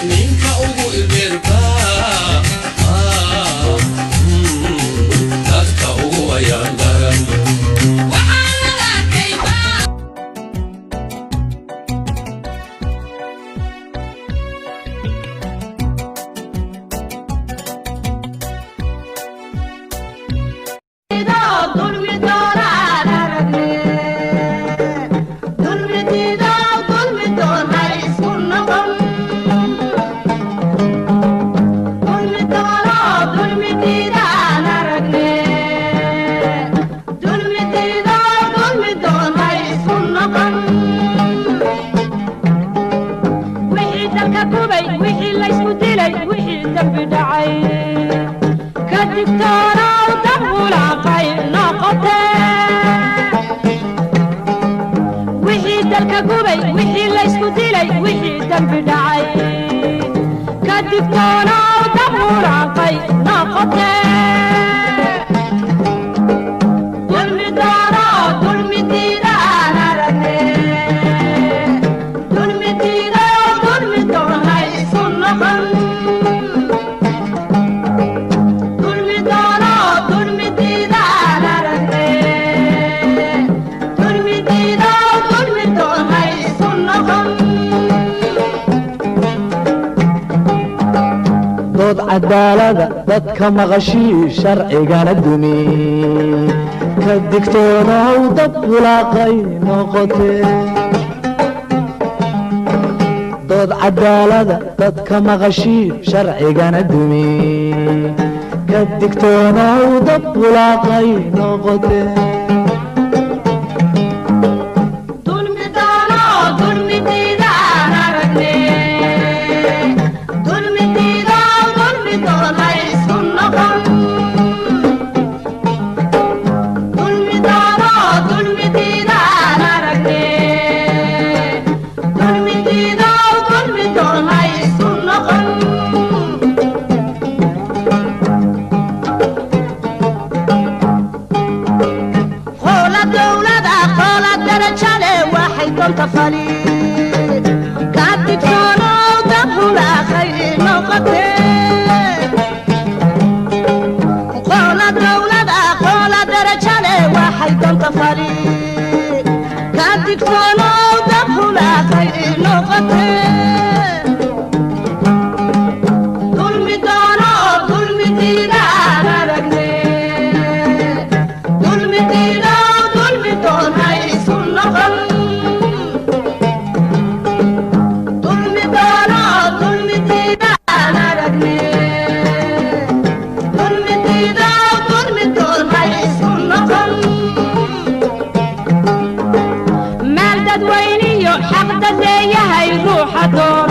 Ninka ugu ilbeerba dadka ugu ayaan daran. Wixii laysku dilay, wixii dembi dhacay, ka digtoonow dab hulaaqay noqote. Wixii dalka gubay, wixii laysku dilay, wixii dembi dhacay, ka digtoonow dab hulaaqay noqote. Dulmi doono, dulmi diidaan aragne, dulmi diido, dulmi doonay isu noqon. Dulmi doono, dulmi diidaan aragne, dulmi diido, dulmi doonay isu noqon. Dood cadaalada dadka maqashii, sharcigana dumi, ka digtoonow dad wulaaqay noqote. Dood cadaalada dadka maqashii, sharcigana dumi, ka digtoonow dad wulaaqay noqote. Dulmi doono, dulmi diidaan aragne, dulmi diido, dulmi doonay isku noqon. Dulmi doono, dulmi diidaan aragne, dulmi diido, dulmi doonay isku noqon. Qoola dowlada, qoola darajale, waxay doonta fali, ka digtoonow dab hulaaqay noqote. Qoola dowlada, qoola darajale, waxay doonta fali, ka digtoonow dab hulaaqay noqote. Dulmi doono, dulmi diidaan aragne, dulmi diido, dulmi doonay isu noqon. Dulmi doono, dulmi diidaan aragne, dulmi diido, dulmi doonay isu noqon. Maal dadweyniyo xaq dad leeyahay ruuxa doona.